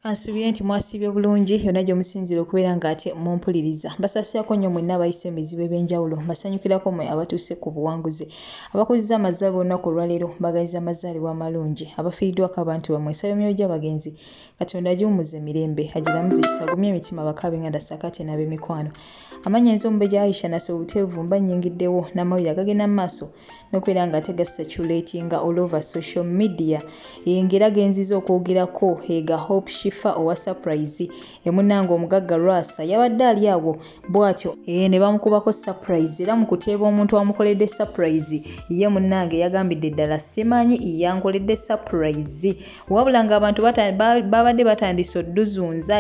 Kansuubire nti mwasiibye bulungi yonna gye musinziira okubeera ng'ate mumpuliriza. Mbasaasirako nnyo mwenna abayise mu bizibu eby'enjawulo, mbasanyukirako mmwe abatuuse ku buwanguzi. Abakuzizza amazaalibwa olunaku olwaleero mbagaliza amazaalibwa amalungi. Abafiiriddwako abantu bammwe nsaba emyoyo gy'abagenzi Katonda agiwummuze mirembe, agiramuze ekisa, agumye emitima abaka ab'enganda ssaako ate n'ab'emikwano. Amannya nze Omumbejja Aisha Nassolo Buteevu mba nnyingiddewo n'amawulire agagenda mu maaso n'okubeera ng'ate gasaturatinga all over social media. Ng'era genziza okwogerako ega Hope Shifa owa surprise emunnange omugagga Lwasa yabadde ali awo bw'atyo ne bamukubako surprise era mu kuteeba omuntu amukoledde surprise ye munnange yagambidde ddala simanyi yankoledde surprise wabula ng'abantu babadde batandise odduzunza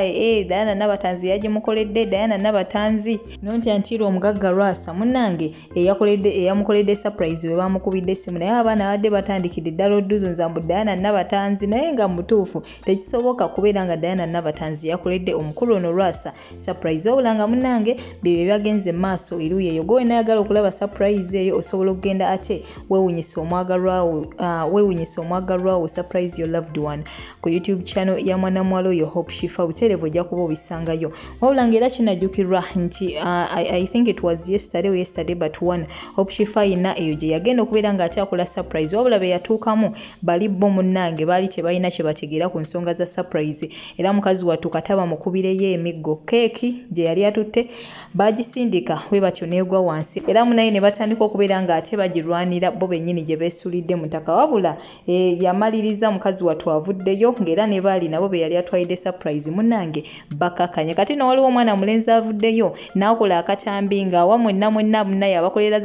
Diana Nabatanzi yagimukoledde Diana Nabatanzi nontya ntiirwa omugagga Lwasa munnange eyamukoledde surprise we bamukubidde essimu naye abaana babadde batandikidde ddala odduzunza mbu Diana Nabatanzi naye nga mutuufu tekisoboka kubeera nga Diana Nabatanzi yakoledde omukulu ono Lwasa surprise wabula nga munnange bye byagenze mu maaso eruuyi eyo gwe wenna ayagala okulaba surprise eyo osobola okugenda ate weewunyisa omwagalwa wo surprise your loved one ku YouTube channel ya mwana muwala oyo Hope Shifa butereevu ojja kuba obisangayo wabula ng'era kinajjukirwa nti I think it was yesterday or yesterday but one Hope Shifa ayina eyo gye yagenda okubeera ng'ate akola surprise wabula be yatuukamu bali bo munnange baali tebalina kye bategeera ku nsonga za surprise era mukazi wattu kata bamukubireyo emiggo keeki gye yali atutte bagisindika bwe batyo n'egwa wansi era munaye ne batandika okubeera ng'ate bagirwanira bo bennyini gye beesulidde mu ttaka wabula yamaliriza mukazi wattu avuddeyo ng'era ne baali nabo be yali atwalidde surprise munnange bakakanye. Kati nno waliwo omwana mulenzi avuddeyo n'akola akatambi ng'awa mwenna mwenna munnaye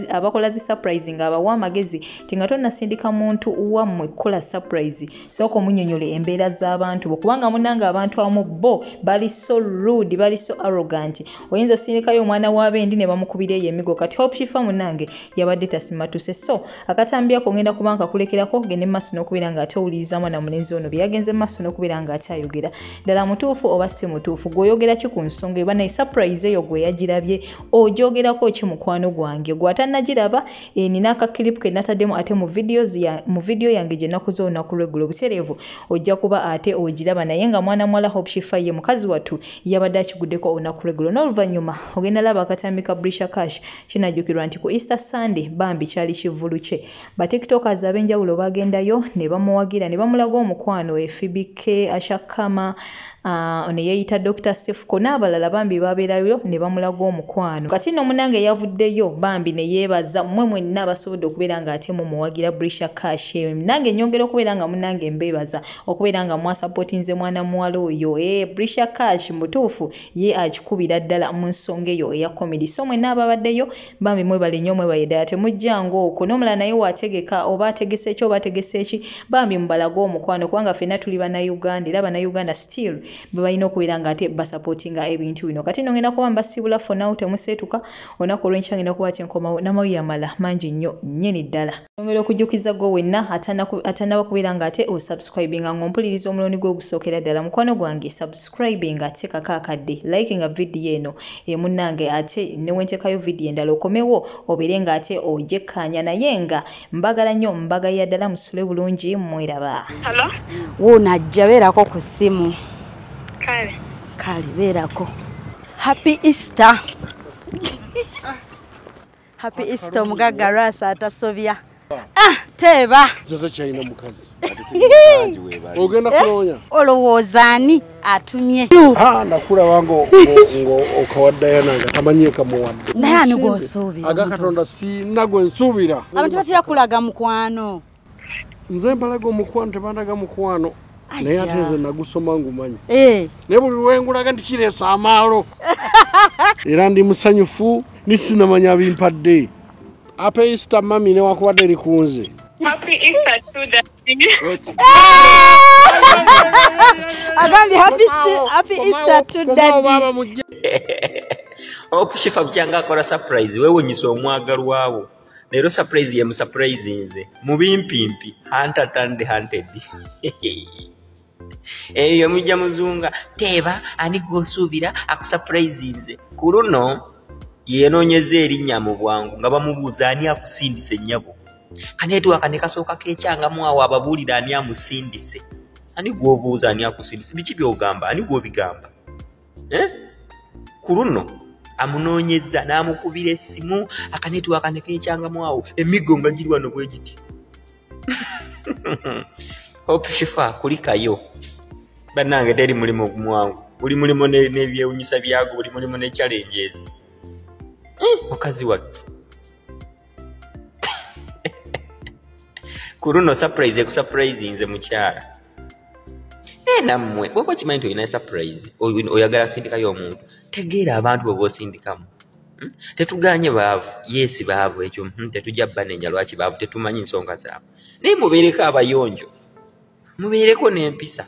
abakola zi surprise ng'abawa amagezi nti nga tonnasindika muntu wammwe kukola surprise sooka omunnyonnyole embeera z'abantu bo kubanga munnange abantu abamu bo bali so rude, bali so arrogant. Oyinza osindikayo omwana w'abendi ne bamukubira eyo emigo. Kati Hope Shifa munnange yabadde tasimatuse so akatambi ako ngenda kuba nkakulekerako gende mu maaso n'okubeera ng'ate owuliriza mwana mulenzi ono bye yagenze mu maaso n'okubeera ng'ate ayogera ddala mutuufu oba si mutuufu gw'oyogera ki ku nsonga eba naye surprise eyo gwe yagirabye ogyogerako ki mukwano gwange gw'atannagiraba nina akakiripu ke nataddemu ate mu video yange gye nakoze olunaku lw'eggulo butereevu ojja kuba ate ogiraba naye nga mwana muwala Hope Shifa ye mukazi wattu yabadde akiguddeko olunaku lw'eggulo. N'oluvannyuma ogenda laba akatambi ka Brisha Cash kinajjukirwa nti ku Easter Sunday bambi kyali kivvulu kye ba tiktokers ab'enjawulo bagendayo ne bamuwagira ne bamulaga omukwano FBK Ashakama ne yeeyita Dr. Sefuko n'abalala bambi babeerayo ne bamulaga omukwano. Kati nno munnange yavuddeyo bambi ne yeebaza mmwe mwenna abasobodde okubeera ng'ate mumuwagira Brisha Cash. Nange nnyongera okubeera nga munnange mbeebaza okubeera nga mwasapootinze mwana muwala oyo Brisha Cash mutuufu ye akikubira ddala mu nsonga eyo eya comedy. So mwenna ababaddeyo bambi mwebale nnyo mwebale ddala temujjanga okwo n'omulala naye waategeka oba ategese ki oba ategese ki bambi mubalage omukwano kubanga ffenna tuli Bannayuganda era Bannayuganda still be balina okubeera ng'ate basapootinga ebintu bino. Kati nno ngenda kuba mbasiibula for now temuseetuka olunaku olw'enkya ngenda kuba ate nkomawo n'amawulire amalala mangi nnyo nnyini ddala. Nyongera okujjukiza gwe wenna atannaba kubeera ng'ate osubscribinga ng'ompuliriza omulundi gwe ogusookera ddala mukwano gwange subscribinga teekako akadde likinga vidiyo eno munnange ate ne we nteekayo vidiyo endala okomewo obeere ng'ate ogyekkaanya naye nga mbagala nnyo mbagalira ddala musule bulungi mweraba. Hello? Wuuno ajja beerako ku ssimu. Kale. Kale beerako. Happy Easter. Happy Easter omugagga Lwasa atasobya. Ah, teeba. Nze takyalina mukazi. Ogenda kunoonya. Olowooza ani atumye? Nakulaba ngo okawa Diana nga tamanyi kamuwadde. Naye ani gw'osuubira? Aga Katonda sina gwe nsuubira. Abantu batera kulaga mukwano. Nze mbalaga omukwano tebandaga mukwano. Naye ate nze nagusoma ngumanyi. Naye buli lwengulaga nti kireesa amaalo. Era ndi musanyufu nisinamanya bimpadde. Happy Easter mami newankubadde eri ku nze. Happy Easter to daddy. Agambye happy Easter to daddy. Hope Shifa bukyanga akola surprise weewunyisa omwagalwawo. Leero surprise ye musurprisinze mu bimpimpi hunter turned hunted. Eyo mujja muzunga teeba ani gw'osuubira akusurprisinze. Ku luno yeenoonyeza erinnya mu bwangu nga bamubuuza ani akusindise nnyabo. Kaneetwaka ne kasooka keekyangamu awo ababuulira ani amusindise. Ani gw'obuuza, ani akusindisa? Biki by'ogamba? Ani gw'obigamba? Ku luno amunoonyezza n'amukubira essimu, akanetiwaaka ne keekyangamu awo, emiggo nga giri wano bwe giti. Hope Shifa kulikayo. Bannange teri mulimu mwangu, buli mulimu n'ebyewunyisa byago, buli mulimu ne challenges. Mukazi wattu ku luno surprise ekusurprisinze mukyala. Nammwe bw'oba okimanyi nti olina surprise, oyagala sindikayo omuntu, tegeera abantu bwe b'osindikamu. Tetuganye baavu, yes baavu, ekyo tetujja banenya lwaki baavu, tetumanyi nsonga zaabwe. Naye mubeereko abayonjo, mubeereko n'empisa.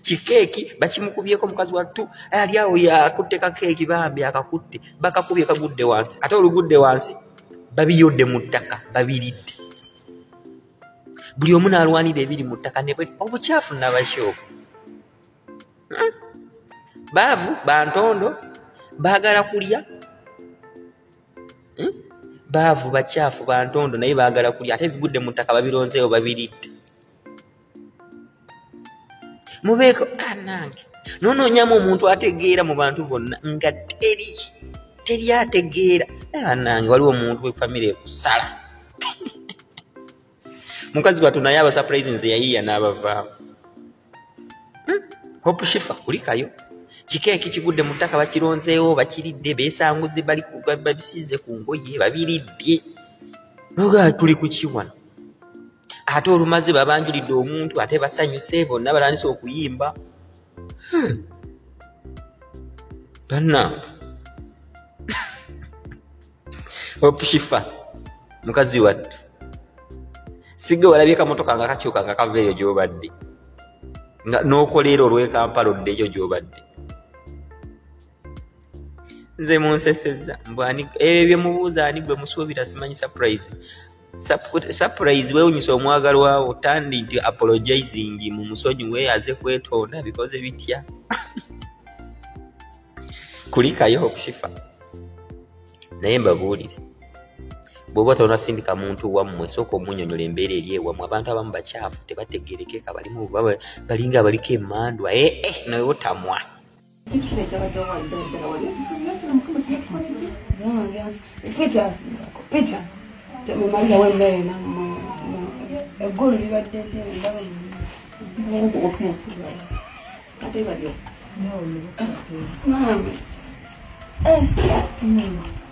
Kikeeki bakimukubyeko mukazi wattu, ali awo yakutte kakeeki bambi akakutte, bakakubye kagudde wansi, ate olugudde wansi babiyodde mu ttaka, babiridde. Buli omu n'alwanira ebiri mu ttaka ne obukyafu nabasyooko. Baavu bantondo baagala kulya, baavu bakyafu bantondo naye baagala kulya, ate ebigudde mu ttaka babironzeewo babiridde. Mubeeko anange nonoonyamu omuntu ategeera mu bantu bonna nga teri ategeera. Anange waliwo omuntu w'effamire ekusala. Mukazi wattu naye aba surprise nze yayiiya n'abavaamu. Hope Shifa kulikayo. Kikeeki kigudde mu ttaka bakironzeewo, bakiridde, beesanguze, babisiize ku ngoye, babiridde. Noga tuli ku ki wano? Ate olumaze babanjulidde omuntu, ate basanyuse bonna batandise okuyimba. Bannange Hope Shifa mukazi wattu, sigge walabye kamotoka nga kakyuka nga kava eyo gy'obadde, nga n'okoleera olw'e Kampala oddeyo gy'obadde. Nze munsesezza mbu ani ebyo bye mubuuza, ani gwe musuubira simanyi surprise. Surprise weewunyisa omwagalwawo, tandi nti apologizing mu musonyiwe, aze kwetonda bikoze bitya. Kulikayo Hope Shifa. Naye mbabuulire, bw'oba tonnasindika muntu wammwe, sooka omunnyonnyola embeera eri ewammwe. Abantu abamu bakyafu, tebategeerekeka, balimu balinga abaliko emmandwa, naye otamwa. Peter, temumaliza wemmere eggulu libadde ndaba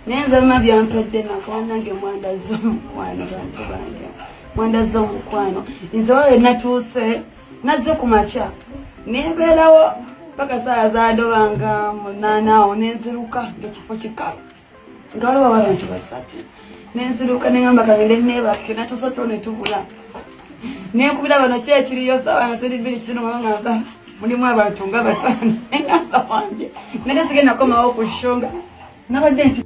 naye nze bima byampedde nako bannange mwandazze omukwano, bantu bange mwandazze omukwano. Nze wawe natuuse nazze ku makya nembeerawo paka saawa zaadobanga 8 awo nenziruka ng'ekifo kikalu nga waliwo abantu basatu, nenziruka nengamba kagende neebake, natuuse tulo ne tubula. Nenkubira bano ki ekiriyo saawa nga ziri 2:15 ngamba mulimu abantu nga 5, nengamba wanje naye sigenda komawo ku ssonga nabadde nti